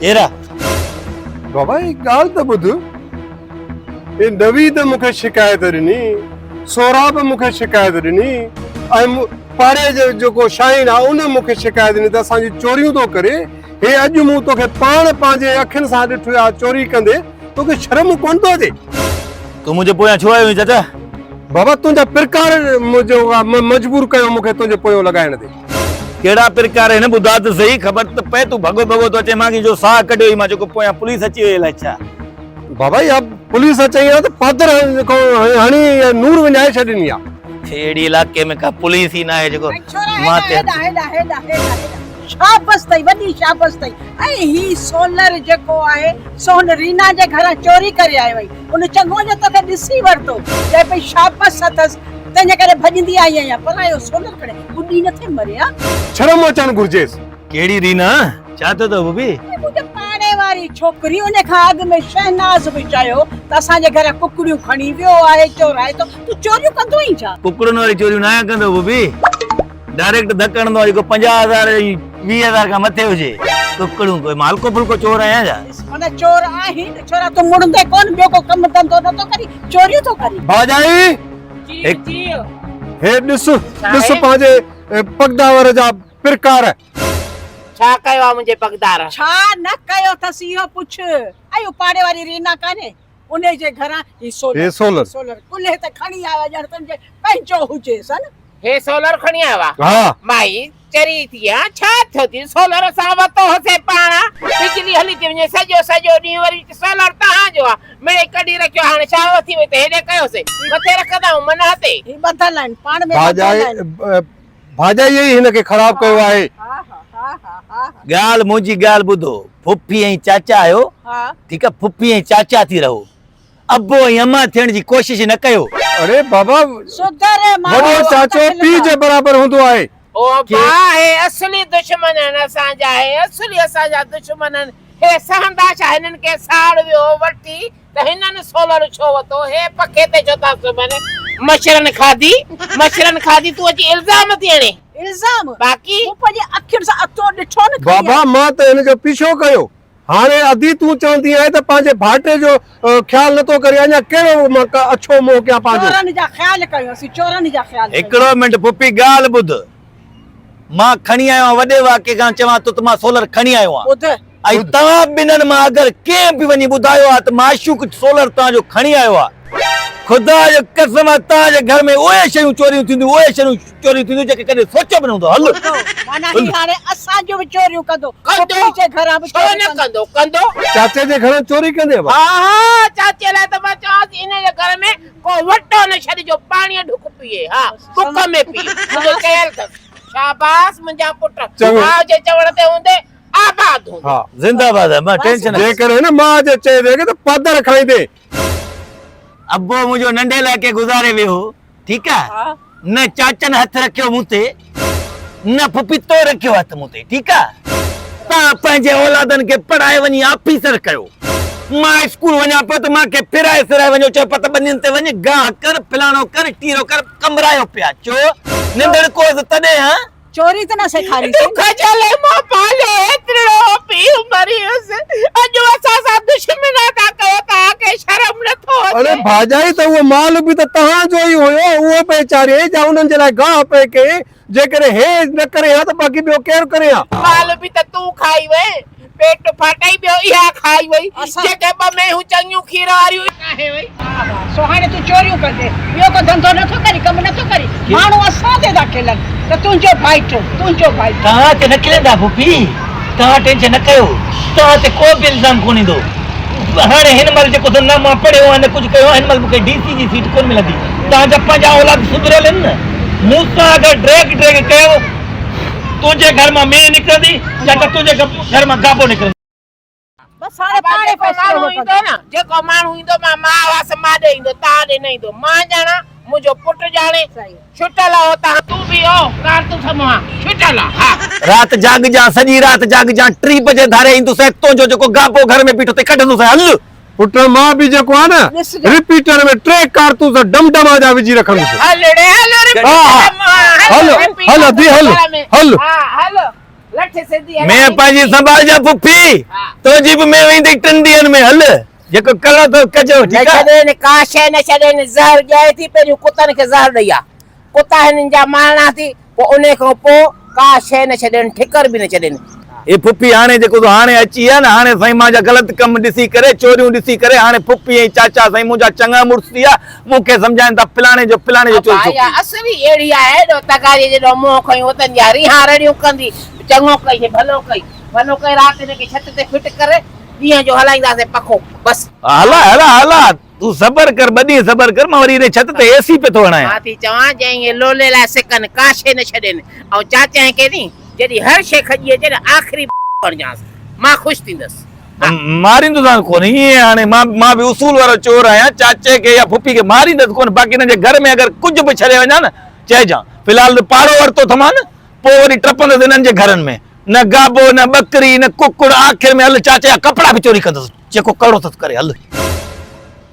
ڪير آ؟ بابا هي ڳالهه ته ٻڌ. هي نويد مون کي شڪايت ڏني، سهراب مون کي شڪايت ڏني ۽ پاڙي جو جيڪو شاهين آ ان مون کي شڪايت ڏني ته اسان جون چوريون ٿو ڪري. هي اڄ مون توکي پاڻ پنهنجي اکين سان ڏٺو آ چوري ڪندي، توکي شرم ڪونه ٿو اچي؟ تون منهنجي پويان ڇو آيو آهين چاچا؟ بابا تنهنجا پرڪار منهنجو مجبور ڪيو مون کي تنهنجي پويان لڳائڻ تي. ڪهڙا پرڪار هن ٻڌاء ته سهي، خبر ته پئي تون ڀڳو ڀڳو ٿو اچين، مان ڪنهن جو ساهه ڪڍيو هي مان جيڪو پويان پوليس اچي وئي الائي ڇا. بابا اها پوليس اچئي ها ته پادر هڻي نور وڃائي ڇڏيني ها. اهڙي علائقي ۾ ڪا پوليس ئي ناهي جيڪو مان تي هيڏانهن هيڏانهن هيڏانهن هيڏانهن شابس اٿئي وڏي شابس اٿئي ۽ هي سولر جيڪو آهي سو هن رينا جي گهران چوري ڪري آيو آهين ان چڱو جو توکي ڏسي ورتو چئي پئي شابس اٿس تنهنجي ڪري ڀڄندي آئي آهيان پر اهو سولر کڻي ٻڏي نه ٿي مري ها. شرم اچڻ گهرجيس. ڪهڙي رينا؟ ڇا ٿيو اٿو ڀوپي؟ منهنجي پاڙي واري ڇوڪري ان کان اڳ ۾ شهناز به چيو ته اسان جي گهران ڪڪڙيون کڻي ويو آهي چورائي ٿو تون چوريون ڪندو آهين ڇا؟ ڪڪڙن واري چوريون ناهيان ڪندو ڀوپي ڊائريڪٽ ڌڪ هڻندو آهيان جيڪو 50 هزار ۽ 20 هزار کان مٿي هجي ڪڪڙون ڪوئي مان هلڪو ڦلڪو چور آهيان ڇا؟ ڏس معنيٰ چور آهين نه ڇورا تون مڙندين ڪونه ٻيو ڪو ڪم ڌنڌو نٿو ڪرين چوريون ٿو ڪرين. ڀاڄائي! جي جي. هي ڏس ڏس پنهنجي پڳداور جا پرڪار. ڇا ڪيو آ منهنجي پڳدار؟ ڇا نه ڪيو اٿس اهو پڇ. اهو پاڙي واري رينا ڪانهي انهي جي گهران هي سولر هي سولر سولر ڪلهي تي کڻي آيو آ ڄڻ تنهنجي پنهنجو هجيس ها نه. هي سولر کڻي آيو آ؟ ها. مائي چري ٿي آ ڇا ٿيو ٿي سولر اسان وتو هوسي پاڻ بجلي هلي ٿي وڃي سڄو سڄو ڏينهن وري سولر تهان جو آ مڙئي ڪڍي رکيو آ هاڻي ڇا ٿي وئي ته هيڏي ڪيوسي مٿي رکندا آهيون من هتي. هي ٻڌل آهن پاڻ ۾ ٻڌل آهن. ڀاڄائيء ئي هن کي خراب ڪيو آهي. ڳالهه منهنجي ڳالهه ٻڌو، ڦڦي ۽ چاچا آهيو، ٺيڪ آ، ڦڦي ۽ چاچا ٿي رهو، ابو ۽ امان ٿيڻ جي ڪوشش نه ڪيو. اڙي بابا، وڏو چاچو پيء جي برابر هوندو آهي. او ابا، هي اصلي دشمن آهن اسان جا، هي اصلي اسان جا دشمن آهن، هي سهندا ڇا، هنن کي ساڙ ويو وٺي ته هنن سولر ڇو وتو؟ هي پکي تي ڇو ٿا سمهن؟ مڇرن کاڌي، مڇرن کاڌي، تون اچي الزام ٿي هڻين. الزام؟ باقي. مون پنهنجي اکين سان اتو ڏٺو نه کڻي بابا آيو. مان ته هن جو پيڇو ڪيو. هاڻي ادي تون چوندي آهين ته پنهنجي ڀائٽي جو خيال نٿو ڪرين، اڃا ڪهڙو مان اڇو منهن ڪيان پنهنجو. چورن جا خيال ڪيون اسين، چورن جا خيال ڪيون. هڪڙو منٽ پڦي ڳالهه ٻڌ. مان کڻي آيو آهيان وڏي واڪي کان چوان ٿو ته مان سولر کڻي آيو آهيان. ٻڌ. ۽ توهان ٻنهن مان اگر ڪنهن به وڃي ٻڌايو ها ته معشوق سولر توهان جو کڻي آيو آهي، خدا جو قسم آهي توهان جي گهر ۾ اهي شيون چوريون ٿينديون، اهي شيون چوريون ٿينديون جيڪي ڪڏهن سوچيو به نه هوندو. هل. ٻڌو، معنيٰ هي هاڻي اسان جون به چوريون ڪندو، ڪندو، پڦي جي گهران به ڇو چوريون نه ڪندو. ڪندو، ڪندو. چاچي جي گهران چوري ڪندي ابا؟ ها ها، چاچي لاء ته مان چوان ٿي ان جي گهر ۾ ڪو وٽو نه ڇڏجو، پاڻيء ڍڪ پيئي، ها ٻڪ ۾ پيئي، منهنجو چيل اٿس. شاباس منهنجا پٽ، ماء جي چوڻ تي هوندي آباد هوندو. ها. زنده باد مان ٽينشن نه. جيڪڏهن هن ماء جي چئي تي ته پادر کائيندين. ابو منهنجو ننڍي لاڪي گذاري ويو هو ٺيڪ آ نه چاچن هٿ رکيو مون تي نه ڦڦي تو رکيو هٿ مون تي ٺيڪ آ تان پنهنجي اولادن کي پڙهائي وڃي آفيسر ڪيو مان اسڪول وڃان پيو ته مان کي ڦرائي سرائي وڃو چئو پت ٻنين تي وڃ گاهه ڪر فلاڻو ڪر ٽيرو ڪر ڪمرايو پيا چو ننڍڙڪو هيس تڏهن ها چوري ته نه سيکاري سين. دک جهلي مان پاليو ايترڙو پيء مري ويس اڄ اسان سان دشمنا ٿا ڪيو توهان کي شرم نه ٿو اچي. اڙي ڀاڄائي ته اهو مال به ته توهان جو ئي هيو اهو پئي چاريائين جا انهن جي لاء گاهه پئي ڪيائين جيڪڏهن هي نه ڪري ها ته باقي ٻيو ڪير ڪري ها. مال به ته تون کائي وئين پيٽ ڦاٽائي ٻيو اها کائي وئي جيڪي ٻه مينهون چڱيون کير واريون ڪاهي وئي. ها ها سو هاڻي تون چوريون ڪندين ٻيو ڪو ڌنڌو نٿو ڪرين ڪم نٿو ڪرين ماڻهو اسان تي ٿا کلن ته تنهنجو ڀائٽو تنهنجو ڀائٽو. توهان تي نه کلندا ڦوڦي توهان ٽينشن نه ڪيو توهان تي ڪو به الزام ڪونه ايندو هاڻي هن مهل جيڪو سو نه مان پڙهيو آهيان نه ڪجهه ڪيو آهي هن مهل مون کي ڊي سي جي سيٽ ڪونه ملندي توهان جا پنهنجا اولاد سڌريل آهن نه مون سان اگر ڊريگ ڊريگ ڪيو تنهنجي گهر مان مينهن نڪرندي يا ته تنهنجي گهر مان گابو نڪرندو. بس هاڻي ابا پاڻهي جيڪو فيصلو ماڻهو ايندو ڪندو. نه جيڪو ماڻهو ايندو مان ماء هئس مان ڏي ايندو تان ڏي نه ايندو مان ڄاڻان منهنجو پٽ ڄاڻي ڇٽل آهو تان تون به او ڪارتوس منهان ڇٽل آ ها. رات جاڳجان سڄي رات جاڳجان ٽي بجي ڌاري ايندس ۽ تنهنجو جيڪو گابو گهر ۾ بيٺو اٿئي ڪڍندس ۽ هل. پٽ مان به جيڪو آ نه رپيٽر ۾ ٽي ڪارتوس ڊم ڊما جا وجهي رکندس. هل ڙي هل رپيٽر ها منهان هل هل هل ادي هل هل. ها هل. لٺ سڌي هلائيندي. مينهن پنهنجي سنڀالجان پڦي، تنهنجي به مينهن ويندي ٽن ڏينهن ۾ هل، جيڪو ڪرڻو اٿو ڪجو، نه ٺيڪ آ؟ ڇڏين ڪا شيء نه ڇڏين، زهر ڄائي ٿي پهريون ڪتن کي زهر ڏئي آ، ڪتا هنن جا مارڻا ٿي، پوء انهي کان پوء ڪا شيء نه ڇڏين، ٺڪر به نه ڇڏين. هي پڦي هاڻي جيڪو سو هاڻي اچي آ نه، هاڻي سائين مان جا غلط ڪم ڏسي ڪري، چوريون ڏسي ڪري، هاڻي پڦي ۽ چاچا سائين منهنجا چڱا مڙس ٿي ويا، مون کي سمجهائين ٿا فلاڻي جو فلاڻي جو چوري ابا ڇو اها ڪئي؟ اصلي اهڙي آهي، ايڏو تغاريء جيڏو منهن کنيون وتن جا ريهان رڙيون ڪندي، چڱو ڪئي ڀلو ڪئي، ڀلو ڪئي رات هن کي ڇت تي فٽ ڪري ڏينهن جو هلائينداسين پکو بس. هلا هلا هلا تون صبر ڪر ٻه ڏينهن صبر ڪر مان وري هن ڇت تي اي سي پيو ٿو هڻايان. مان ٿي چوان جنهن ائين لولي لاء سڪن ڪا شيء نه ڇڏين ۽ چاچهين کي ني جڏهن هر شيء کڄي اچي نه آخري کڻجانس مان خوش ٿيندس. ها. ماريندوسانس ڪونه ائين هاڻي مان مان به اصول وارو چور آهيان چاچي کي يا ڦڦي کي ماريندس ڪونه باقي هنن جي گهر ۾ اگر ڪجهه به ڇڏي وڃان نه چئجان في الحال ته پاڙو ورتو اٿمان پوء وري ٽپندس هنن جي گهرن ۾ نه گابو نه ٻڪري نه ڪڪڙ آخر ۾ هل چاچي جا ڪپڙا به چوري ڪندس جيڪو ڪرڻو اٿس ڪري هل.